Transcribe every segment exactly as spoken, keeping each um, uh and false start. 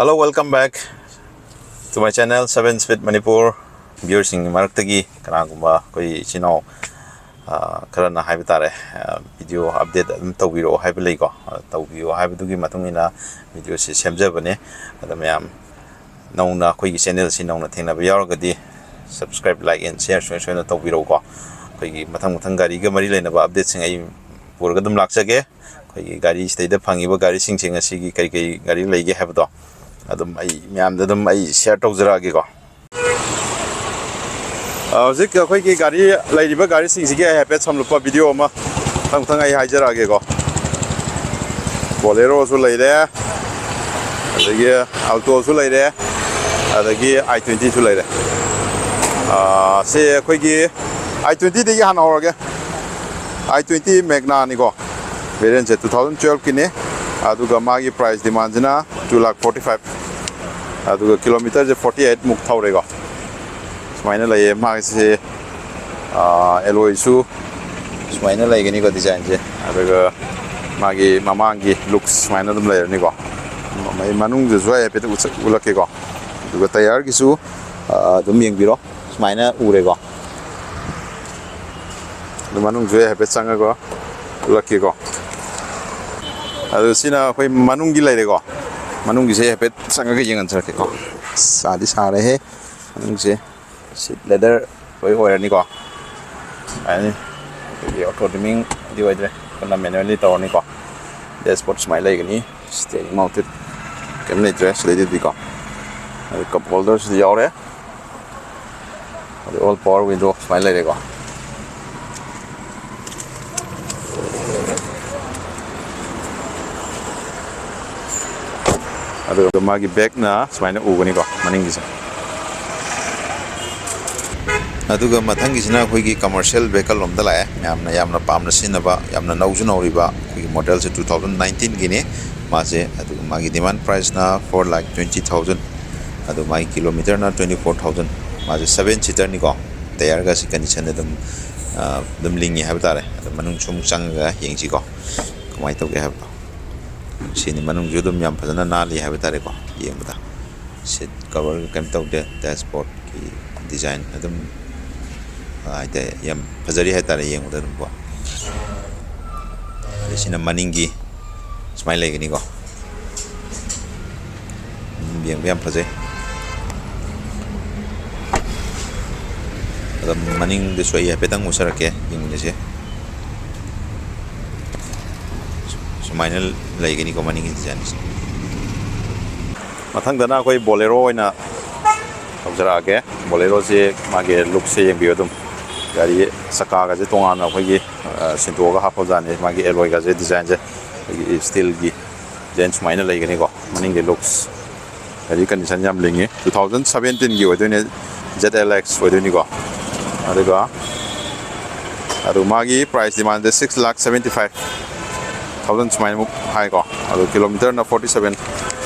Hello, welcome back to my channel, Seven Speed Manipur. Viewerꯁꯤꯡꯒꯤ ꯃꯔꯛꯇꯒꯤ ꯀꯅꯥꯒꯨꯝꯕ ꯑꯩꯈꯣꯏ ꯏꯆꯤꯟ ꯏꯅꯥꯎ, ꯑ, ꯈꯔꯅ ꯍꯥꯏꯕ ꯇꯥꯔꯦ, ꯑ, video update ꯑꯗꯨꯝ ꯇꯧꯕꯤꯔꯛꯑꯣ ꯍꯥꯏꯕ ꯂꯩꯀꯣ꯫ ꯑ, ꯇꯧꯕꯤꯌꯣ ꯍꯥꯏꯕꯗꯨꯒꯤ ꯃꯇꯨꯡ ꯏꯟꯅ videoꯁꯤ ꯁꯦꯝꯖꯕꯅꯦ꯫ ꯑꯗ ꯃꯌꯥꯝ ꯅꯧꯅ ꯑꯩꯈꯣꯏꯒꯤ channelꯁꯤ ꯅꯧꯅ ꯊꯦꯡꯅꯕ ꯌꯥꯎꯔꯒꯗꯤ subscribe, like and share ꯁꯣꯏ-, ꯁꯣꯏꯗꯅ ꯇꯧꯕꯤꯔꯛꯎꯀꯣ꯫ ꯑꯩꯈꯣꯏꯒꯤ ꯃꯊꯪ ꯃꯊꯪ ꯒꯥꯔꯤꯒ ꯃꯔꯤ ꯂꯩꯅꯕ updateꯁꯤꯡ ꯑꯩ ꯄꯨꯔꯒ ꯑꯗꯨꯝ ꯂꯥꯛꯆꯒꯦ꯫ ꯑꯩꯈꯣꯏꯒꯤ ꯒꯥꯔꯤ ꯁꯤꯗꯩꯗ ꯐꯪꯉꯤꯕ ꯒꯥꯔꯤꯁꯤꯡꯁꯦ ꯉꯁꯤꯒꯤ ꯀꯔꯤ ꯀꯔꯤ ꯒꯥꯔꯤ ꯂꯩꯒꯦ ꯍꯥꯏꯕꯗꯣ ꯑꯗꯨꯝ ꯑꯩ ꯃꯌꯥꯝꯗ ꯑꯗꯨꯝ ꯑꯩ share ꯇꯧꯖꯔꯛꯑꯒꯦꯀꯣ꯫ ꯑ, ꯍꯧꯖꯤꯛ ꯑꯩꯈꯣꯏꯒꯤ ꯒꯥꯔꯤ ꯂꯩꯔꯤꯕ ꯒꯥꯔꯤꯁꯤꯡꯁꯤꯒꯤ ꯑꯩ ꯍꯥꯏꯐꯦꯠ ꯁꯝꯂꯞꯄ video ꯑꯃ ꯃꯊꯪ ꯃꯊꯪ ꯑꯩ ꯍꯥꯏꯖꯔꯛꯑꯒꯦꯀꯣ꯫ Boleroꯁꯨ ꯂꯩꯔꯦ, ꯑꯗꯒꯤ Altoꯁꯨ ꯂꯩꯔꯦ, ꯑꯗꯒꯤ i twentyꯁꯨ ꯂꯩꯔꯦ꯫ ꯑ, ꯁꯤ ꯑꯩꯈꯣꯏꯒꯤ i twentyꯗꯒꯤ ꯍꯥꯟꯅ ꯍꯧꯔꯒꯦ꯫ i twenty Magnaꯅꯤꯀꯣ, variantꯁꯦ two thousand twelveꯀꯤꯅꯤ꯫ ꯑꯗꯨꯒ ꯃꯥꯒꯤ price demandꯁꯤꯅ two lakh forty five, ꯑꯗꯨꯒ kilometerꯁꯦ forty eight ꯃꯨꯛ ꯊꯧꯔꯦꯀꯣ꯫ ꯁꯨꯃꯥꯏꯅ ꯂꯩꯌꯦ ꯃꯥꯒꯤꯁꯦ, ꯑꯥ, alloyꯁꯨ ꯁꯨꯃꯥꯏꯅ ꯂꯩꯒꯅꯤꯀꯣ designꯁꯦ꯫ ꯑꯗꯨꯒ ꯃꯥꯒꯤ ꯃꯃꯥꯡꯒꯤ looks ꯁꯨꯃꯥꯏꯅ ꯑꯗꯨꯝ ꯂꯩꯔꯅꯤꯀꯣ꯫ ꯃ-, ꯃꯅꯨꯡꯗꯁꯨ ꯑꯩ ꯍꯥꯏꯐꯦꯠ ꯎꯠꯆ-, ꯎꯠꯂꯛꯀꯦꯀꯣ꯫ ꯑꯗꯨꯒ tyreꯒꯤꯁꯨ, ꯑꯥ, ꯑꯗꯨꯝ ꯌꯦꯡꯕꯤꯔꯣ꯫ ꯁꯨꯃꯥꯏꯅ ꯎꯔꯦꯀꯣ꯫ ꯑꯗꯨ ꯃꯅꯨꯡꯁꯨ ꯑꯩ ꯍꯥꯏꯐꯦꯠ ꯆꯪꯉꯒ ꯎꯠꯂꯛꯀꯦꯀꯣ꯫ ꯑꯗꯨ ꯁꯤꯅ ꯑꯩꯈꯣꯏ ꯃꯅꯨꯡꯒꯤ ꯂꯩꯔꯦꯀꯣ꯫ ꯃꯅꯨꯡꯒꯤꯁꯦ ꯍꯥꯏꯐꯦꯠ ꯆꯪꯉꯒ ꯌꯦꯡꯍꯟꯖꯔꯛꯀꯦꯀꯣ꯫ ꯁꯥꯗꯤ ꯁꯥꯔꯦꯍꯦ ꯃꯅꯨꯡꯁꯦ꯫ Seat leather ꯂꯣꯏ ꯑꯣꯏꯔꯅꯤꯀꯣ꯫ ꯍꯥꯏꯅꯤ ꯑꯩꯈꯣꯏꯒꯤ auto dimmingꯗꯤ ꯑꯣꯏꯗ꯭ꯔꯦ, ꯄꯨꯟꯅ manually ꯇꯧꯔꯅꯤꯀꯣ꯫ Dashboard ꯁꯨꯃꯥꯏꯅ ꯂꯩꯒꯅꯤ꯫ Steering mounted ꯀꯩꯝ ꯂꯩꯇ꯭ꯔꯦ ꯁꯤꯗꯩꯗꯗꯤꯀꯣ꯫ ꯑꯗꯨ cup holderꯁꯨ ꯌꯥꯎꯔꯦ꯫ ꯑꯗꯩ all power window ꯁꯨꯃꯥꯏꯅ ꯂꯩꯔꯦꯀꯣ꯫ ꯑꯗꯨꯒ ꯃꯥꯒꯤ backꯅ ꯁꯨꯃꯥꯏꯅ ꯎꯒꯅꯤꯀꯣ ꯃꯅꯤꯡꯒꯤꯁꯦ꯫ ꯑꯗꯨꯒ ꯃꯊꯪꯒꯤꯁꯤꯅ ꯑꯩꯈꯣꯏꯒꯤ commercial vehicle ꯂꯣꯝꯗ ꯂꯥꯛꯑꯦ꯫ ꯃꯌꯥꯝꯅ ꯌꯥꯝꯅ ꯄꯥꯝꯅ ꯁꯤꯖꯤꯟꯅꯕ, ꯌꯥꯝꯅ ꯅꯧꯁꯨ ꯅꯧꯔꯤꯕ ꯑꯩꯈꯣꯏꯒꯤ modelꯁꯦ two thousand nineteenꯒꯤꯅꯤ꯫ ꯃꯥꯁꯦ ꯑꯗꯨꯒ ꯃꯥꯒꯤ demand priceꯅ four lakh twenty thousand, ꯑꯗꯨ ꯃꯥꯒꯤ kilometerꯅ twenty four thousand꯫ ꯃꯥꯁꯦ seven seaterꯅꯤꯀꯣ꯫ Tyreꯒꯁꯤ condition ꯑꯗꯨꯝ, ꯑ, ꯑꯗꯨꯝ ꯂꯤꯡꯉꯤ ꯍꯥꯏꯕ ꯇꯥꯔꯦ꯫ ꯑꯗꯣ ꯃꯅꯨꯡ ꯁꯨꯝ ꯆꯪꯉꯒ ꯌꯦꯡꯁꯤꯀꯣ ꯀꯃꯥꯏꯅ ꯇꯧꯒꯦ ꯍꯥꯏꯕꯗꯣ꯫ ꯁꯤꯅꯤ, ꯃꯅꯨꯡꯁꯨ ꯑꯗꯨꯝ ꯌꯥꯝ ꯐꯖꯅ ꯅꯥꯜꯂꯤ ꯍꯥꯏꯕ ꯇꯥꯔꯦꯀꯣ꯫ ꯌꯦꯡꯕꯗ ꯁꯤꯠ ꯀꯕꯔ ꯀꯩꯝ ꯇꯧꯗꯦ, ꯗꯦꯁꯕꯣꯔꯗꯀꯤ ꯗꯤꯖꯥꯏꯟ ꯑꯗꯨꯝ, ꯑ, ꯍꯥꯏꯇꯥꯔꯦ, ꯌꯥꯝ ꯐꯖꯔꯤ ꯍꯥꯏꯇꯥꯔꯦ ꯌꯦꯡꯕꯗ ꯑꯗꯨꯝꯀꯣ꯫ ꯑꯗꯩ ꯁꯤꯅ ꯃꯅꯤꯡꯒꯤ ꯁꯨꯃꯥꯏꯅ ꯂꯩꯒꯅꯤꯀꯣ꯫ ꯑꯗꯨꯝ ꯌꯦꯡꯕ ꯌꯥꯝ ꯐꯖꯩ꯫ ꯑꯗꯣ ꯃꯅꯤꯡꯗꯁꯨ ꯑꯩ ꯍꯥꯏꯐꯦꯠꯇꯪ ꯎꯠꯆꯔꯛꯀꯦ, ꯌꯦꯡꯃꯤꯟꯅꯁꯦ꯫ ꯁꯨꯃꯥꯏꯅ ꯂꯩꯒꯅꯤꯀꯣ ꯃꯅꯤꯡꯒꯤ ꯗꯤꯖꯥꯏꯟꯁꯦ꯫ ꯃꯊꯪꯗꯅ ꯑꯩꯈꯣꯏ ꯕꯣꯂꯦꯔꯣ ꯑꯣꯏꯅ ꯇꯧꯖꯔꯛꯑꯒꯦ꯫ ꯕꯣꯂꯦꯔꯣꯁꯦ ꯃꯥꯒꯤ ꯂꯨꯛꯁꯦ ꯌꯦꯡꯕꯤꯌꯨ ꯑꯗꯨꯝ꯫ ꯒꯥꯔꯤ ꯆꯀꯥꯒꯁꯦ ꯇꯣꯉꯥꯟꯅ ꯑꯩꯈꯣꯏꯒꯤ, ꯑ, ꯁꯤꯟꯗꯣꯛꯑꯒ ꯍꯥꯞꯄꯖꯥꯠꯅꯤ꯫ ꯃꯥꯒꯤ ꯑꯦꯂꯣꯏꯒꯁꯦ ꯗꯤꯖꯥꯏꯟꯁꯦ ꯑꯩꯈꯣꯏꯒꯤ ꯁ꯭ꯇꯤꯜꯒꯤ ꯗꯤꯖꯥꯏꯟ ꯁꯨꯃꯥꯏꯅ ꯂꯩꯒꯅꯤꯀꯣ꯫ ꯃꯅꯤꯡꯒꯤ ꯂꯨꯛꯁ, ꯒꯥꯔꯤ ꯀꯟꯗꯤꯁꯟ ꯌꯥꯝ ꯂꯤꯡꯉꯤ꯫ Two thousand seventeenꯒꯤ ꯑꯣꯏꯗꯣꯏꯅꯦ, Z L X ꯑꯣꯏꯗꯣꯏꯅꯤꯀꯣ꯫ ꯑꯗꯨꯒ, ꯑꯗꯨ ꯃꯥꯒꯤ price demandꯁꯦ six lakh seventy five thousand ꯁꯨꯃꯥꯏꯅꯃꯨꯛ ꯍꯥꯏꯀꯣ꯫ ꯑꯗꯨ ꯀꯤꯂꯣꯃꯤꯇꯔꯅ forty seven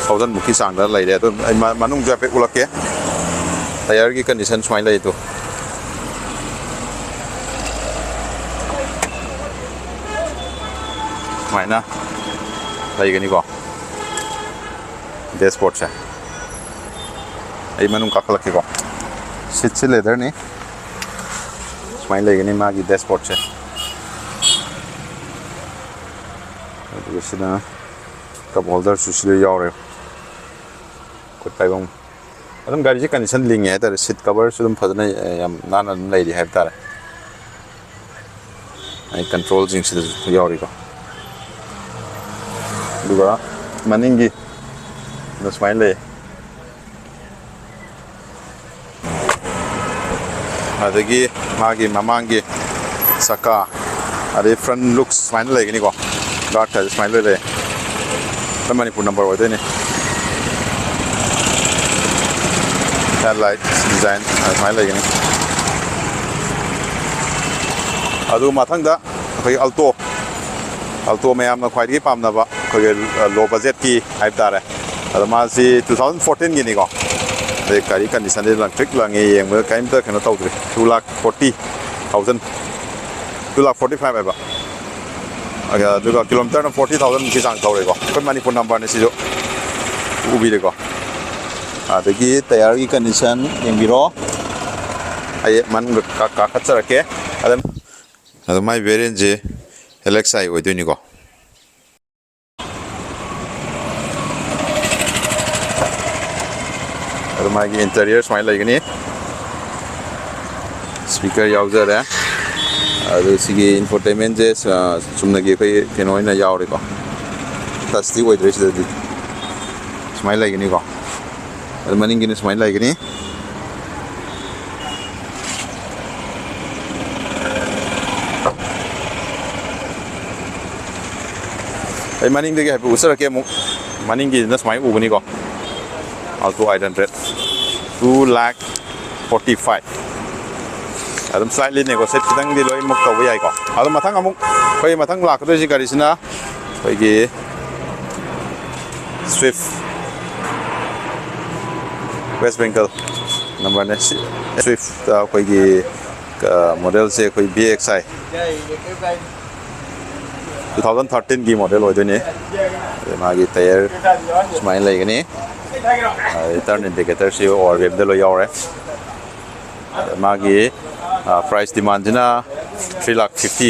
thousand ꯃꯨꯛꯀꯤ ꯆꯥꯡꯗ ꯂꯩꯔꯦ꯫ ꯑꯗꯨ ꯑꯩ ꯃ-, ꯃꯅꯨꯡꯁꯨ ꯍꯥꯏꯐꯦꯠ ꯎꯠꯂꯛꯀꯦ꯫ ꯇꯥꯌꯔꯒꯤ ꯀꯟꯗꯤꯁꯟ ꯁꯨꯃꯥꯏꯅ ꯂꯩ ꯑꯗꯨ꯫ ꯁꯨꯃꯥꯏꯅ ꯂꯩꯒꯅꯤꯀꯣ꯫ ꯗꯦꯁꯕꯣꯔꯗꯁꯦ ꯑꯩ ꯃꯅꯨꯡ ꯀꯥꯈꯠꯂꯛꯀꯦꯀꯣ꯫ ꯁꯤꯠꯁꯦ ꯂꯦꯗꯔꯅꯤ꯫ ꯁꯨꯃꯥꯏꯅ ꯂꯩꯒꯅꯤ ꯃꯥꯒꯤ ꯗꯦꯁꯕꯣꯔꯗꯁꯦ꯫ ꯑꯗꯨꯒ ꯁꯤꯅ ꯀꯞ ꯍꯣꯜꯗꯔꯁꯨ ꯁꯤꯗ ꯌꯥꯎꯔꯦ꯫ ꯈꯨꯠ ꯄꯥꯏꯐꯝ꯫ ꯑꯗꯨꯝ ꯒꯥꯔꯤꯁꯦ ꯀꯟꯗꯤꯁꯟ ꯂꯤꯡꯉꯦ ꯍꯥꯏꯇꯥꯔꯦ꯫ ꯁꯤꯠ ꯀꯕꯔꯁꯨ ꯑꯗꯨꯝ ꯐꯖꯅ, ꯑ, ꯌꯥꯝ ꯅꯥꯟꯅ ꯑꯗꯨꯝ ꯂꯩꯔꯤ ꯍꯥꯏꯕ ꯇꯥꯔꯦ꯫ ꯑꯩ ꯀꯟꯇ꯭ꯔꯣꯜꯁꯤꯡꯁꯤꯗꯁꯨ ꯌꯥꯎꯔꯤꯀꯣ꯫ ꯑꯗꯨꯒ ꯃꯅꯤꯡꯒꯤ ꯑꯗ ꯁꯨꯃꯥꯏꯅ ꯂꯩ꯫ ꯑꯗꯒꯤ ꯃꯥꯒꯤ ꯃꯃꯥꯡꯒꯤ ꯆꯀꯥ, ꯑꯗꯩ front looks ꯁꯨꯃꯥꯏꯅ ꯂꯩꯒꯅꯤꯀꯣ꯫ Guard ꯁꯨꯃꯥꯏꯅ ꯂꯣꯏ ꯂꯩ꯫ ꯑꯩꯈꯣꯏ ꯃꯅꯤꯄꯨꯔ number ꯑꯣꯏꯗꯣꯏꯅꯤ꯫ Headlight design ꯁꯨꯃꯥꯏꯅ ꯂꯩꯒꯅꯤ꯫ ꯑꯗꯨ ꯃꯊꯪꯗ ꯑꯩꯈꯣꯏꯒꯤ Alto, Alto ꯃꯌꯥꯝꯅ ꯈ꯭ꯋꯥꯏꯗꯒꯤ ꯄꯥꯝꯅꯕ ꯑꯩꯈꯣꯏꯒꯤ low budgetꯀꯤ ꯍꯥꯏꯕ ꯇꯥꯔꯦ꯫ ꯑꯗꯣ ꯃꯥꯁꯤ two thousand fourteenꯒꯤꯅꯤꯀꯣ꯫ ꯑꯗꯩ ꯒꯥꯔꯤ ꯀꯟꯗꯤꯁꯟꯗꯤ ꯂꯪꯇ꯭ꯔꯤꯛ ꯂꯪꯉꯤ, ꯌꯦꯡꯕꯗ ꯀꯔꯤꯝꯇ ꯀꯩꯅꯣ ꯇꯧꯗ꯭ꯔꯤ꯫ Two lakh forty thousand, two lakh forty five ꯍꯥꯏꯕ꯫ ꯑꯗꯨꯒ ꯀꯤꯂꯣꯃꯤꯇꯔꯅ ꯐꯣꯔꯇꯤ ꯊꯥꯎꯖꯟꯃꯨꯛꯀꯤ ꯆꯥꯡ ꯊꯧꯔꯦꯀꯣ꯫ ꯑꯩꯈꯣꯏ ꯃꯅꯤꯄꯨꯔ ꯅꯝꯕꯔꯅꯤ ꯁꯤꯁꯨ, ꯎꯕꯤꯔꯦꯀꯣ꯫ ꯑꯗꯒꯤ ꯇꯌꯥꯔꯒꯤ ꯀꯟꯗꯤꯁꯟ ꯌꯦꯡꯕꯤꯔꯣ꯫ ꯑꯩ ꯃꯅꯨꯡꯗ ꯀꯥ-, ꯀꯥꯈꯠꯆꯔꯛꯀꯦ꯫ ꯑꯗꯨꯝ, ꯑꯗꯣ ꯃꯥꯏ ꯚꯦꯔꯤꯌꯟꯁꯦ ꯑꯦꯜ ꯑꯦꯛꯁ ꯑꯥꯏ ꯑꯣꯏꯗꯣꯏꯅꯤꯀꯣ꯫ ꯑꯗꯨ ꯃꯥꯒꯤ ꯏꯟꯇꯔꯤꯌꯔ ꯁꯨꯃꯥꯏꯅ ꯂꯩꯒꯅꯤ꯫ ꯁ꯭ꯄꯤꯀꯔ ꯌꯥꯎꯖꯔꯦ꯫ ꯑꯗꯨ ꯁꯤꯒꯤ ꯏꯟꯐꯣꯇꯦꯟꯃꯦꯟꯁꯦ, ꯑ, ꯆꯨꯝꯅꯒꯤ ꯑꯩꯈꯣꯏ ꯀꯩꯅꯣ ꯑꯣꯏꯅ ꯌꯥꯎꯔꯦꯀꯣ꯫ ꯇꯁꯇꯤ ꯑꯣꯏꯗ꯭ꯔꯦ ꯁꯤꯗꯗꯤ꯫ ꯁꯨꯃꯥꯏꯅ ꯂꯩꯒꯅꯤꯀꯣ꯫ ꯑꯗꯨ ꯃꯅꯤꯡꯒꯤꯅ ꯁꯨꯃꯥꯏꯅ ꯂꯩꯒꯅꯤ꯫ ꯑꯩ ꯃꯅꯤꯡꯗꯒꯤ ꯍꯥꯏꯐꯦꯠ ꯎꯠꯆꯔꯛꯀꯦ ꯑꯃꯨꯛ꯫ ꯃꯅꯤꯡꯒꯤꯁꯤꯅ ꯁꯨꯃꯥꯏꯅ ꯎꯕꯅꯤꯀꯣ꯫ Alto eight hundred, two lakh forty five꯫ ꯑꯗꯨꯝ slightly negotiate ꯈꯤꯇꯪꯗꯤ ꯂꯣꯏꯅꯃꯛ ꯇꯧꯕ ꯌꯥꯏꯀꯣ꯫ ꯑꯗꯣ ꯃꯊꯪ ꯑꯃꯨꯛ ꯑꯩꯈꯣꯏ ꯃꯊꯪ ꯂꯥꯛꯀꯗꯣꯏꯁꯤ ꯒꯥꯔꯤꯁꯤꯅ ꯑꯩꯈꯣꯏꯒꯤ Swift, West Bengal ꯅꯝꯕꯔꯅꯦ꯫ ꯁꯤ Swift ꯑꯩꯈꯣꯏꯒꯤ, ꯑ, ꯃꯣꯗꯦꯜꯁꯦ ꯑꯩꯈꯣꯏ V X I꯫ Two thousand thirteen ꯒꯤ ꯃꯣꯗꯦꯜ ꯑꯣꯏꯗꯣꯏꯅꯤ꯫ ꯑꯗꯩ ꯃꯥꯒꯤ ꯇꯌꯔ ꯁꯨꯃꯥꯏꯅ ꯂꯩꯒꯅꯤ꯫ ꯑꯗꯩ turn indicator ꯁꯤ ꯑꯣ ꯑꯥꯔ ꯚꯤ ꯑꯦꯝꯗ ꯂꯣꯏ ꯌꯥꯎꯔꯦ꯫ ꯑꯗ ꯃꯥꯒꯤ, ꯑ, price demandꯁꯤꯅ three lakh fifty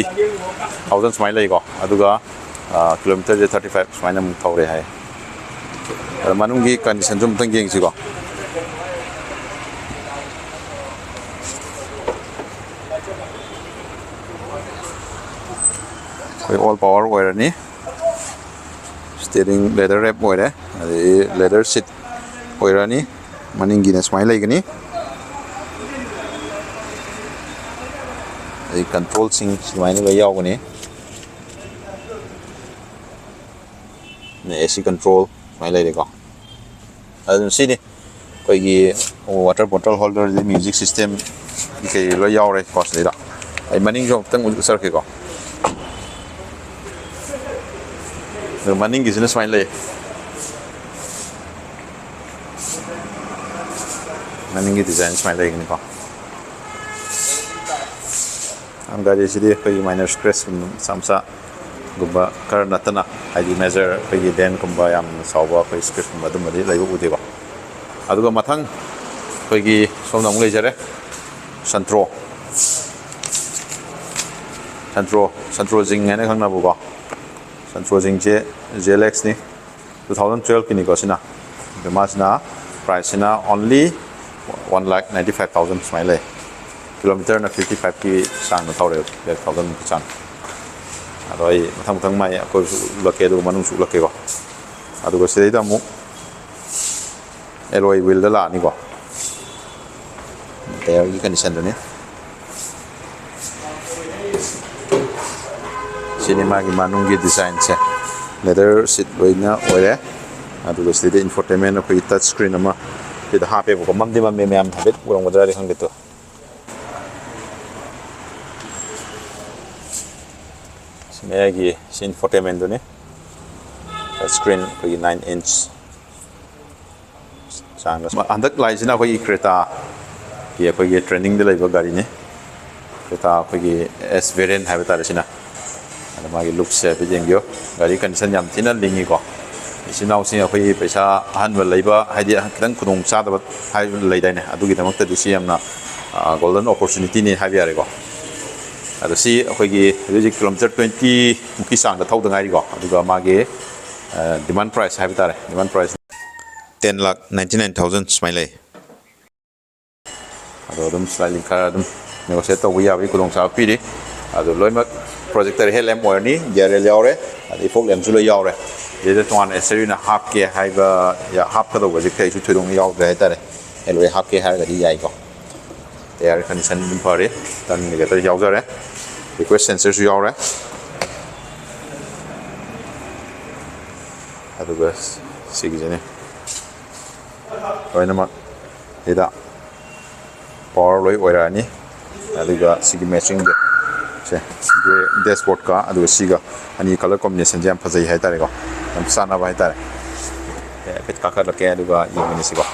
thousand ꯁꯨꯃꯥꯏꯅ ꯂꯩꯀꯣ꯫ ꯑꯗꯨꯒ, ꯑ, ꯀꯤꯂꯣꯃꯤꯇꯔꯁꯦ thirty five ꯁꯨꯃꯥꯏꯅ ꯑꯃꯨꯛ ꯊꯧꯔꯦ ꯍꯥꯏ꯫ ꯑꯗ ꯃꯅꯨꯡꯒꯤ ꯀꯟꯗꯤꯁꯟꯁꯨ ꯑꯃꯨꯛꯇꯪ ꯌꯦꯡꯁꯤꯀꯣ꯫ ꯑꯩꯈꯣꯏ all power ꯑꯣꯏꯔꯅꯤ꯫ Steering leather wrap ꯑꯣꯏꯔꯦ, ꯑꯗꯩ leather seat ꯑꯣꯏꯔꯅꯤ꯫ ꯃꯅꯤꯡꯒꯤꯅ ꯁꯨꯃꯥꯏꯅ ꯂꯩꯒꯅꯤ꯫ ꯑꯗꯩ controlꯁꯤꯡ ꯁꯨꯃꯥꯏꯅ ꯂꯣꯏ ꯌꯥꯎꯒꯅꯤ꯫ ꯑꯦ ꯁꯤ control ꯁꯨꯃꯥꯏꯅ ꯂꯩꯔꯦꯀꯣ꯫ ꯑꯗꯨꯝ ꯁꯤꯅꯤ ꯑꯩꯈꯣꯏꯒꯤ water bottle holder, ꯑꯗꯩ music system ꯀꯩ ꯂꯣꯏ ꯌꯥꯎꯔꯦꯀꯣ ꯁꯤꯗꯩꯗ꯫ ꯑꯩ ꯃꯅꯤꯡꯁꯨ ꯑꯃꯨꯛꯇꯪ ꯎꯠꯆꯔꯛꯀꯦꯀꯣ꯫ ꯑꯗꯨ ꯃꯅꯤꯡꯒꯤꯁꯤꯅ ꯁꯨꯃꯥꯏꯅ ꯂꯩ꯫ ꯃꯅꯤꯡꯒꯤ design ꯁꯨꯃꯥꯏꯅ ꯂꯩꯒꯅꯤꯀꯣ꯫ ꯒꯥꯔꯤꯁꯤꯗꯤ ꯑꯩꯈꯣꯏꯒꯤ minor scratchꯀꯨꯝꯕ ꯃꯆꯥ ꯃꯆꯥ ꯒꯨꯝꯕ ꯈꯔ ꯅꯠꯇꯅ, ꯍꯥꯏꯗꯤ major ꯑꯩꯈꯣꯏꯒꯤ dentꯀꯨꯝꯕ ꯌꯥꯝꯅ ꯆꯥꯎꯕ ꯑꯩꯈꯣꯏ scrapeꯀꯨꯝꯕ ꯑꯗꯨꯝꯕꯗꯤ ꯂꯩꯕ ꯎꯗꯦꯀꯣ꯫ ꯑꯗꯨꯒ ꯃꯊꯪ ꯑꯩꯈꯣꯏꯒꯤ ꯁꯣꯝꯗ ꯑꯃꯨꯛ ꯂꯩꯖꯔꯦ, Santro꯫ Santro, Santro zinc ꯍꯥꯏꯅ ꯈꯪꯅꯕꯀꯣ꯫ Santro zincꯁꯦ J L Xꯅꯤ, two thousand twelveꯀꯤꯅꯤꯀꯣ ꯁꯤꯅ꯫ ꯑꯗꯣ ꯃꯥꯁꯤꯅ priceꯁꯤꯅ only one lakh ninety five thousand ꯁꯨꯃꯥꯏꯅ ꯂꯩ꯫ Kilometerꯅ fifty fiveꯀꯤ ꯆꯥꯡꯗ ꯊꯧꯔꯦ, five thousandꯃꯨꯛꯀꯤ ꯆꯥꯡ꯫ ꯑꯗꯣ ꯑꯩ ꯃꯊꯪ ꯃꯊꯪ ꯃꯥꯏ ꯑꯀꯣꯏꯕꯁꯨ ꯎꯠꯂꯛꯀꯦ, ꯑꯗꯨꯒ ꯃꯅꯨꯡꯁꯨ ꯎꯠꯂꯛꯀꯦꯀꯣ꯫ ꯑꯗꯨꯒ ꯁꯤꯗꯩꯗ ꯑꯃꯨꯛ alloy wheelꯗ ꯂꯥꯛꯑꯅꯤꯀꯣ꯫ Tyreꯒꯤ conditionꯗꯨꯅꯤ꯫ ꯁꯤꯅꯤ ꯃꯥꯒꯤ ꯃꯅꯨꯡꯒꯤ designꯁꯦ, leather seat ꯂꯣꯏꯅ ꯑꯣꯏꯔꯦ꯫ ꯑꯗꯨꯒ ꯁꯤꯗꯩꯗ infotainment ꯑꯩꯈꯣꯏꯒꯤ touch screen ꯑꯃ ꯁꯤꯗ ꯍꯥꯞꯄꯦꯕꯀꯣ꯫ ꯃꯝꯗꯤ ꯃꯝꯃꯦ, ꯃꯌꯥꯝ ꯍꯥꯏꯐꯦꯠ ꯎꯔꯝꯒꯗ꯭ꯔꯥꯗꯤ ꯈꯪꯗꯦ꯫ ꯇꯣ, ꯁꯤ ꯃꯌꯥꯏꯒꯤ ꯁꯤ infotainmentꯗꯨꯅꯤ꯫ Touch screen ꯑꯩꯈꯣꯏꯒꯤ nine inch ꯆꯥꯡꯗ꯫ ꯍꯟꯗꯛ ꯂꯥꯛꯏꯁꯤꯅ ꯑꯩꯈꯣꯏꯒꯤ Cretaꯒꯤ ꯑꯩꯈꯣꯏꯒꯤ trendingꯗ ꯂꯩꯕ ꯒꯥꯔꯤꯅꯤ꯫ Creta ꯑꯩꯈꯣꯏꯒꯤ S variant ꯍꯥꯏꯕ ꯇꯥꯔꯦ ꯁꯤꯅ꯫ ꯑꯗ ꯃꯥꯒꯤ lookꯁꯦ ꯍꯥꯏꯐꯦꯠ ꯌꯦꯡꯕꯤꯌꯨ꯫ ꯒꯥꯔꯤ condition ꯌꯥꯝ ꯊꯤꯅ ꯂꯤꯡꯉꯤꯀꯣ꯫ ꯏꯆꯤꯟ ꯏꯅꯥꯎꯁꯤꯡ ꯑꯩꯈꯣꯏꯒꯤ ꯄꯩꯁꯥ ꯑꯍꯟꯕ ꯂꯩꯕ, ꯍꯥꯏꯗꯤ ꯈꯤꯇꯪ ꯈꯨꯗꯣꯡ ꯆꯥꯗꯕ ꯍꯥꯏꯕ ꯂꯩꯗꯥꯏꯅꯦ, ꯑꯗꯨꯒꯤꯗꯃꯛꯇꯗꯤ ꯁꯤ ꯌꯥꯝꯅ, ꯑ, golden opportunityꯅꯤ ꯍꯥꯏꯕ ꯌꯥꯔꯦꯀꯣ꯫ ꯑꯗꯣ ꯁꯤ ꯑꯩꯈꯣꯏꯒꯤ ꯍꯧꯖꯤꯛ ꯍꯧꯖꯤꯛ kilometer twentyꯃꯨꯛꯀꯤ ꯆꯥꯡꯗ ꯊꯧꯗ ꯉꯥꯏꯔꯤꯀꯣ꯫ ꯑꯗꯨꯒ ꯃꯥꯒꯤ, ꯑ, demand price ꯍꯥꯏꯕ ꯇꯥꯔꯦ, demand price ten lakh ninety nine thousand ꯁꯨꯃꯥꯏꯅ ꯂꯩ꯫ ꯑꯗꯣ ꯑꯗꯨꯝ slightly ꯈꯔ ꯑꯗꯨꯝ negotiate ꯇꯧꯕ ꯌꯥꯕꯒꯤ ꯈꯨꯗꯣꯡꯆꯥꯕ ꯄꯤꯔꯤ꯫ ꯑꯗꯣ ꯂꯣꯏꯅꯃꯛ projector headlamp ꯑꯣꯏꯔꯅꯤ, D R L ꯌꯥꯎꯔꯦ, ꯑꯗꯩ fog lampꯁꯨ ꯂꯣꯏ ꯌꯥꯎꯔꯦ꯫ ꯁꯤꯗꯩꯗ ꯇꯣꯉꯥꯟꯅ accessoryꯅ ꯍꯥꯞꯀꯦ ꯍꯥꯏꯕ, ꯌꯥ-, ꯍꯥꯞꯀꯗꯧꯕꯁꯦ ꯀꯩꯁꯨ ꯊꯣꯏꯗꯣꯛꯅ ꯌꯥꯎꯗ꯭ꯔꯦ ꯍꯥꯏꯇꯥꯔꯦ꯫ Alloy ꯍꯥꯞꯀꯦ ꯍꯥꯏꯔꯒꯗꯤ ꯌꯥꯏꯀꯣ꯫ Tyre condition ꯑꯗꯨꯝ ꯐꯔꯤ, turn indicator ꯌꯥꯎꯖꯔꯦ, request sensorꯁꯨ ꯌꯥꯎꯔꯦ꯫ ꯑꯗꯨꯒ ꯁꯤꯒꯤꯁꯤꯅꯦ ꯂꯣꯏꯅꯃꯛ ꯁꯤꯗ power ꯂꯣꯏ ꯑꯣꯏꯔꯛꯑꯅꯤ꯫ ꯑꯗꯨꯒ ꯁꯤꯒꯤ matchingꯗꯣ, ꯁꯦ, ꯁꯤꯒꯤ dashboardꯀ ꯑꯗꯨꯒ ꯁꯤꯒ ꯑꯅꯤ colour combinationꯁꯦ ꯌꯥꯝ ꯐꯖꯩ ꯍꯥꯏꯇꯥꯔꯦꯀꯣ, ꯌꯥꯝ ꯆꯥꯟꯅꯕ ꯍꯥꯏꯇꯥꯔꯦ꯫ ꯁꯦ, ꯍꯥꯏꯐꯦꯠ ꯀꯥꯈꯠꯂꯛꯀꯦ ꯑꯗꯨꯒ ꯌꯦꯡꯃꯤꯟꯅꯁꯤꯀꯣ꯫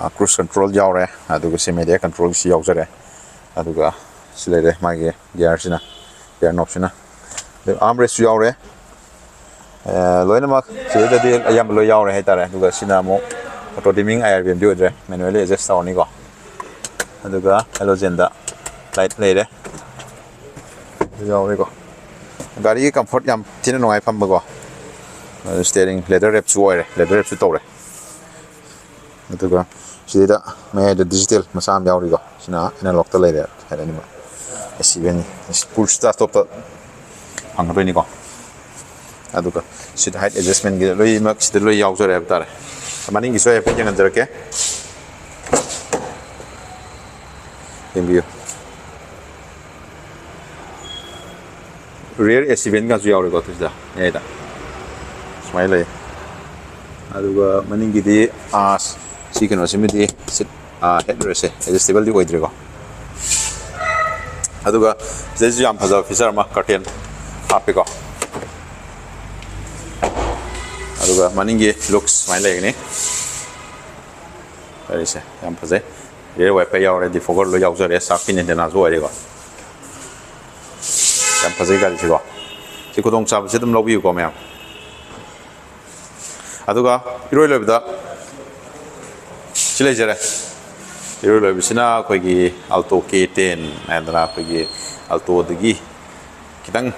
ꯑ, cruise control ꯌꯥꯎꯔꯦ, ꯑꯗꯨꯒ ꯁꯤ media controlꯁꯤ ꯌꯥꯎꯖꯔꯦ꯫ ꯑꯗꯨꯒ ꯁꯤ ꯂꯩꯔꯦ ꯃꯥꯒꯤ ꯒꯤꯌꯔꯁꯤꯅ, ꯒꯤꯌꯔ ꯅꯣꯞꯁꯤꯅ꯫ ꯑꯗꯩ ꯑꯥꯔꯝ ꯔꯦꯁꯁꯨ ꯌꯥꯎꯔꯦ꯫ ꯑꯦ, ꯂꯣꯏꯅꯃꯛ ꯁꯤꯗꯩꯗꯗꯤ ꯑꯌꯥꯝꯕ ꯂꯣꯏ ꯌꯥꯎꯔꯦ ꯍꯥꯏꯇꯥꯔꯦ꯫ ꯑꯗꯨꯒ ꯁꯤꯅ ꯑꯃꯨꯛ ꯑꯣꯇꯣ ꯗꯤꯃꯤꯡ ꯑꯥꯏ ꯑꯥꯔ ꯕꯤ ꯑꯦꯝꯗꯤ ꯑꯣꯏꯗ꯭ꯔꯦ, ꯃꯦꯅꯨꯋꯦꯜꯂꯤ ꯑꯦꯗꯖꯁ ꯇꯧꯔꯅꯤꯀꯣ꯫ ꯑꯗꯨꯒ ꯍꯦꯂꯣꯖꯦꯟꯗ ꯂꯥꯏꯠ ꯂꯩꯔꯦ꯫ ꯑꯗꯨ ꯌꯥꯎꯔꯦꯀꯣ꯫ ꯒꯥꯔꯤꯒꯤ ꯀꯝꯐꯣꯔꯠ ꯌꯥꯝ ꯊꯤꯅ ꯅꯨꯡꯉꯥꯏ ꯐꯝꯕꯀꯣ꯫ ꯁ꯭ꯇꯤꯌꯔꯤꯡ ꯂꯦꯗꯔ ꯔꯦꯞꯁꯨ ꯑꯣꯏꯔꯦ, ꯂꯦꯗꯔ ꯔꯦꯞꯁꯨ ꯇꯧꯔꯦ꯫ ꯑꯗꯨꯒ ꯁꯤꯗꯩꯗ ꯃꯌꯥꯏꯗ ꯗꯤꯖꯤꯇꯦꯜ ꯃꯆꯥ ꯑꯃ ꯌꯥꯎꯔꯤꯀꯣ꯫ ꯁꯤꯅ ꯑꯦꯅꯥꯂꯣꯛꯇ ꯂꯩꯔꯦ ꯍꯥꯏꯔꯅꯤꯕ꯫ ꯑꯦ ꯁꯤ ꯚꯦꯟ ꯐꯨꯜ ꯁ꯭ꯇꯥꯔꯠ ꯁ꯭ꯇꯣꯞꯇ ꯐꯪꯒꯗꯣꯏꯅꯤꯀꯣ꯫ ꯑꯗꯨꯒ ꯁꯤꯗ ꯍꯥꯏꯠ ꯑꯦꯗꯖꯁꯃꯦꯟꯒꯤ ꯂꯣꯏꯅꯃꯛ ꯁꯤꯗ ꯂꯣꯏ ꯌꯥꯎꯖꯔꯦ ꯍꯥꯏꯕ ꯇꯥꯔꯦ꯫ ꯃꯅꯤꯡꯒꯤꯁꯨ ꯑꯩ ꯍꯥꯏꯐꯦꯠ ꯌꯦꯡꯍꯟꯖꯔꯛꯀꯦ꯫ ꯌꯦꯡꯕꯤꯌꯨ꯫ ꯔꯤꯌꯔ ꯑꯦ ꯁꯤ ꯚꯦꯟꯒꯁꯨ ꯌꯥꯎꯔꯦꯀꯣ, ꯁꯤꯗ ꯃꯌꯥꯏꯗ ꯁꯨꯃꯥꯏꯅ ꯂꯩ꯫ ꯑꯗꯨꯒ ꯃꯅꯤꯡꯒꯤꯗꯤ, ꯑꯥ, ꯁꯤ ꯀꯩꯅꯣꯁꯤꯃꯗꯤ ꯁꯤꯠ, ꯑꯥ, ꯍꯦꯠ ꯔꯦꯁꯁꯦ ꯑꯦꯗꯖꯁꯇꯦꯕꯜꯗꯤ ꯑꯣꯏꯗ꯭ꯔꯦꯀꯣ꯫ ꯑꯗꯨꯒ ꯁꯤꯗꯩꯁꯤꯁꯨ ꯌꯥꯝ ꯐꯖꯕ ꯐꯤꯆꯔ ꯑꯃ, ꯀꯔꯇꯦꯟ ꯍꯥꯞꯄꯦꯀꯣ꯫ ꯑꯗꯨꯒ ꯃꯅꯤꯡꯒꯤ ꯂꯨꯛꯁ ꯁꯨꯃꯥꯏꯅ ꯂꯩꯒꯅꯤ꯫ ꯒꯥꯔꯤꯁꯦ ꯌꯥꯝ ꯐꯖꯩ꯫ ꯔꯤꯌꯔ ꯋꯥꯏꯄꯔ ꯌꯥꯎꯔꯦ, ꯗꯤꯐꯣꯒꯔ ꯂꯣꯏ ꯌꯥꯎꯖꯔꯦ, ꯁꯥꯔꯛ ꯄꯤꯟ ꯑꯦꯟꯇꯦꯅꯥꯁꯨ ꯑꯣꯏꯔꯦꯀꯣ꯫ ꯌꯥꯝ ꯐꯖꯩ ꯒꯥꯔꯤꯁꯤꯀꯣ꯫ ꯁꯤ ꯈꯨꯗꯣꯡꯆꯥꯕꯁꯤ ꯑꯗꯨꯝ ꯂꯧꯕꯤꯌꯨꯀꯣ ꯃꯌꯥꯝ꯫ ꯑꯗꯨꯒ ꯏꯔꯣꯏ ꯂꯣꯏꯕꯗ ꯁꯤ ꯂꯩꯖꯔꯦ꯫ ꯏꯔꯣꯏ ꯂꯣꯏꯕꯁꯤꯅ ꯑꯩꯈꯣꯏꯒꯤ Alto K ten ꯍꯥꯏꯗꯅ ꯑꯩꯈꯣꯏꯒꯤ Alto-ꯗꯒꯤ ꯈꯤꯇꯪ,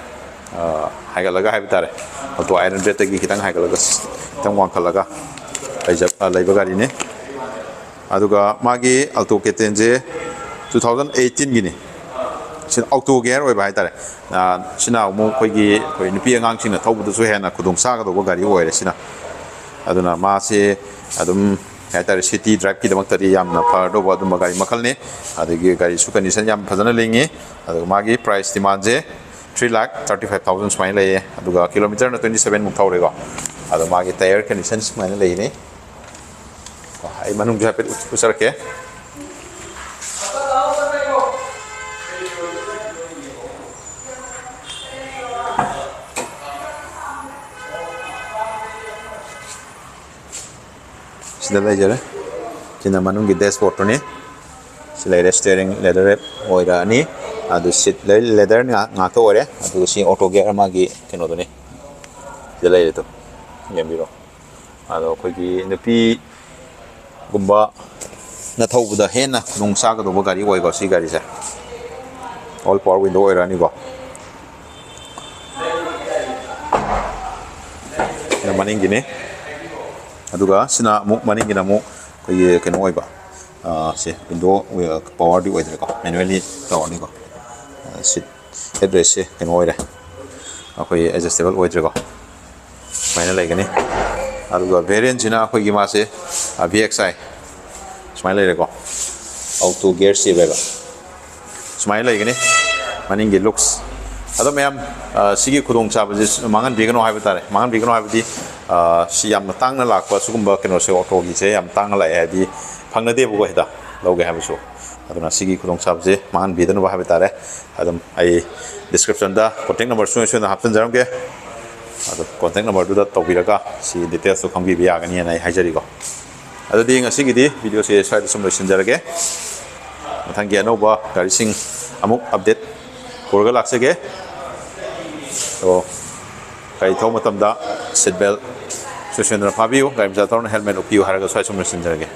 ꯑ, ꯍꯥꯏꯒꯠꯂꯒ ꯍꯥꯏꯕ ꯇꯥꯔꯦ, Alto ꯑꯥꯏꯠ ꯍꯟꯗ꯭ꯔꯦꯠꯇꯒꯤ ꯈꯤꯇꯪ ꯍꯥꯏꯒꯠꯂꯒ, ꯈꯤꯇꯪ ꯋꯥꯡꯈꯠꯂꯒ ꯂꯩꯖ-, ꯑ, ꯂꯩꯕ ꯒꯥꯔꯤꯅꯤ꯫ ꯑꯗꯨꯒ ꯃꯥꯒꯤ Alto K ten-ꯁꯦ two thousand eighteen-ꯒꯤꯅꯤ꯫ ꯁꯤ ꯑꯣꯇꯣ ꯒꯤꯌꯔ ꯑꯣꯏꯕ ꯍꯥꯏꯇꯥꯔꯦ꯫ ꯑ, ꯁꯤꯅ ꯑꯃꯨꯛ ꯑꯩꯈꯣꯏꯒꯤ, ꯑꯩꯈꯣꯏ ꯅꯨꯄꯤ ꯑꯉꯥꯡꯁꯤꯡꯅ ꯊꯧꯕꯗꯁꯨ ꯍꯦꯟꯅ ꯈꯨꯗꯣꯡ ꯆꯥꯒꯗꯧꯕ ꯒꯥꯔꯤ ꯑꯣꯏꯔꯦ ꯁꯤꯅ꯫ ꯑꯗꯨꯅ ꯃꯥꯁꯦ ꯑꯗꯨꯝ, ꯀꯩ ꯍꯥꯏꯇꯥꯔꯦ, ꯁꯤꯇꯤ ꯗ꯭ꯔꯥꯏꯚꯀꯤꯗꯃꯛꯇꯗꯤ ꯌꯥꯝꯅ ꯐꯔꯗꯧꯕ ꯑꯗꯨꯝꯕ ꯒꯥꯔꯤ ꯃꯈꯜꯅꯤ꯫ ꯑꯗꯒꯤ ꯒꯥꯔꯤꯁꯨ ꯀꯟꯗꯤꯁꯟ ꯌꯥꯝ ꯐꯖꯅ ꯂꯤꯡꯉꯤ꯫ ꯑꯗꯨꯒ ꯃꯥꯒꯤ price ꯗꯤꯃꯥꯟꯁꯦ three lakh thirty five thousand ꯁꯨꯃꯥꯏꯅ ꯂꯩꯌꯦ꯫ ꯑꯗꯨꯒ ꯀꯤꯂꯣꯃꯤꯇꯔꯅ twenty seven ꯃꯨꯛ ꯊꯧꯔꯦꯀꯣ꯫ ꯑꯗꯣ ꯃꯥꯒꯤ ꯇꯥꯌꯔ ꯀꯟꯗꯤꯁꯟ ꯁꯨꯃꯥꯏꯅ ꯂꯩꯅꯤ꯫ ꯑꯩ ꯃꯅꯨꯡꯁꯨ ꯍꯥꯏꯐꯦꯠ ꯎꯠꯆꯔꯛꯀꯦ꯫ ꯁꯤꯗ ꯂꯩꯖꯔꯦ꯫ ꯁꯤꯅ ꯃꯅꯨꯡꯒꯤ ꯗꯦꯁꯕꯣꯔꯗꯇꯨꯅꯤ꯫ ꯁꯤ ꯂꯩꯔꯦ, ꯁ꯭ꯇꯤꯌꯔꯤꯡ ꯂꯦꯗꯔ ꯔꯦꯞ ꯑꯣꯏꯔꯛꯑꯅꯤ꯫ ꯑꯗꯨ ꯁꯤꯠ ꯂꯦꯗꯔ ꯉꯥꯛꯇ ꯑꯣꯏꯔꯦ꯫ ꯑꯗꯨꯒ ꯁꯤ ꯑꯣꯇꯣ ꯒꯤꯌꯔ ꯃꯥꯒꯤ ꯀꯩꯅꯣꯗꯨꯅꯤ, ꯁꯤꯗ ꯂꯩꯔꯦ ꯑꯗꯨ ꯌꯦꯡꯕꯤꯔꯣ꯫ ꯑꯗꯣ ꯑꯩꯈꯣꯏꯒꯤ ꯅꯨꯄꯤꯒꯨꯝꯕꯅ ꯊꯧꯕꯗ ꯍꯦꯟꯅ ꯈꯨꯗꯣꯡ ꯆꯥꯒꯗꯧꯕ ꯒꯥꯔꯤ ꯑꯣꯏꯀꯣ ꯁꯤ ꯒꯥꯔꯤꯁꯦ꯫ ꯑꯣꯜ ꯄꯋꯥꯔ ꯋꯤꯟꯗꯣ ꯑꯣꯏꯔꯛꯑꯅꯤꯀꯣ꯫ ꯁꯤꯅ ꯃꯅꯤꯡꯒꯤꯅꯤ꯫ ꯑꯗꯨꯒ ꯁꯤꯅ ꯑꯃꯨꯛ, ꯃꯅꯤꯡꯒꯤꯅ ꯑꯃꯨꯛ ꯑꯩꯈꯣꯏꯒꯤ ꯀꯩꯅꯣ ꯑꯣꯏꯕ, ꯑ, ꯁꯦ ꯋꯤꯟꯗꯣ ꯄꯋꯥꯔꯗꯤ ꯑꯣꯏꯗ꯭ꯔꯦꯀꯣ, ꯃꯦꯅꯨꯋꯦꯜꯂꯤ ꯇꯧꯔꯅꯤꯀꯣ꯫ ꯑ, ꯁꯤꯠ ꯍꯦꯗ ꯔꯦꯁꯁꯦ ꯀꯩꯅꯣ ꯑꯣꯏꯔꯦ, ꯑꯩꯈꯣꯏ ꯑꯦꯗꯖꯁꯇꯦꯕꯜ ꯑꯣꯏꯗ꯭ꯔꯦꯀꯣ꯫ ꯁꯨꯃꯥꯏꯅ ꯂꯩꯒꯅꯤ꯫ ꯑꯗꯨꯒ ꯚꯦꯔꯤꯌꯟꯁꯤꯅ ꯑꯩꯈꯣꯏꯒꯤ ꯃꯥꯁꯦ, ꯑ, V X I ꯁꯨꯃꯥꯏꯅ ꯂꯩꯔꯦꯀꯣ꯫ ꯑꯣꯇꯣ ꯒꯤꯌꯔ ꯁꯤꯞ ꯍꯥꯏꯕ ꯁꯨꯃꯥꯏꯅ ꯂꯩꯒꯅꯤ ꯃꯅꯤꯡꯒꯤ ꯂꯨꯛꯁ꯫ ꯑꯗꯣ ꯃꯌꯥꯝ, ꯑ, ꯁꯤꯒꯤ ꯈꯨꯗꯣꯡꯆꯥꯕꯁꯦ ꯃꯥꯡꯍꯟꯕꯤꯒꯅꯨ ꯍꯥꯏꯕ ꯇꯥꯔꯦ꯫ ꯃꯥꯡꯍꯟꯕꯤꯒꯅꯨ ꯍꯥꯏꯕꯗꯤ, ꯑ, ꯁꯤ ꯌꯥꯝꯅ ꯇꯥꯡꯅ ꯂꯥꯛꯄ ꯁꯤꯒꯨꯝꯕ ꯀꯩꯅꯣꯁꯦ, ꯑꯣꯇꯣꯒꯤꯁꯦ ꯌꯥꯝ ꯇꯥꯡꯅ ꯂꯥꯛꯑꯦ ꯍꯥꯏꯗꯤ ꯐꯪꯅꯗꯦꯕꯀꯣ ꯍꯦꯛꯇ ꯂꯧꯒꯦ ꯍꯥꯏꯕꯁꯨ꯫ ꯑꯗꯨꯅ ꯁꯤꯒꯤ ꯈꯨꯗꯣꯡꯆꯥꯕꯁꯦ ꯃꯥꯡꯍꯟꯕꯤꯗꯅꯕ ꯍꯥꯏꯕ ꯇꯥꯔꯦ꯫ ꯑꯗꯨꯝ ꯑꯩ ꯗꯤꯁꯀ꯭ꯔꯤꯞꯁꯟꯗ ꯀꯣꯟꯇꯦꯛ ꯅꯝꯕꯔ ꯁꯨꯡꯁꯣꯏ ꯁꯣꯏꯗꯅ ꯍꯥꯞꯆꯤꯟꯖꯔꯝꯒꯦ꯫ ꯑꯗꯣ ꯀꯣꯟꯇꯦꯛ ꯅꯝꯕꯔꯗꯨꯗ ꯇꯧꯕꯤꯔꯒ ꯁꯤ ꯗꯤꯇꯦꯜꯁꯇꯣ ꯈꯪꯕꯤꯕ ꯌꯥꯒꯅꯤꯅ ꯑꯩ ꯍꯥꯏꯖꯔꯤꯀꯣ꯫ ꯑꯗꯨꯗꯤ ꯉꯁꯤꯒꯤꯗꯤ ꯚꯤꯗꯤꯑꯣꯁꯦ ꯁ꯭ꯋꯥꯏꯗ ꯁꯨꯝ ꯂꯣꯏꯁꯤꯟꯖꯔꯒꯦ꯫ ꯃꯊꯪꯒꯤ ꯑꯅꯧꯕ ꯒꯥꯔꯤꯁꯤꯡ ꯑꯃꯨꯛ ꯑꯞꯗꯦꯠ ꯄꯨꯔꯒ ꯂꯥꯛꯆꯒꯦ꯫ ꯑꯗꯣ ꯒꯥꯔꯤ ꯊꯧꯕ ꯃꯇꯝꯗ ꯁꯤꯠ ꯕꯦꯜ ꯁꯣꯏꯁꯤꯟꯗꯅ ꯐꯥꯕꯤꯌꯨ, ꯒꯥꯔꯤ ꯃꯆꯥ ꯊꯧꯔꯅ ꯍꯦꯜꯃꯦꯠ ꯎꯞꯄꯤꯌꯨ ꯍꯥꯏꯔꯒ ꯁ꯭ꯋꯥꯏ ꯁꯨꯝ ꯂꯣꯏꯁꯤꯟꯖꯔꯒꯦ꯫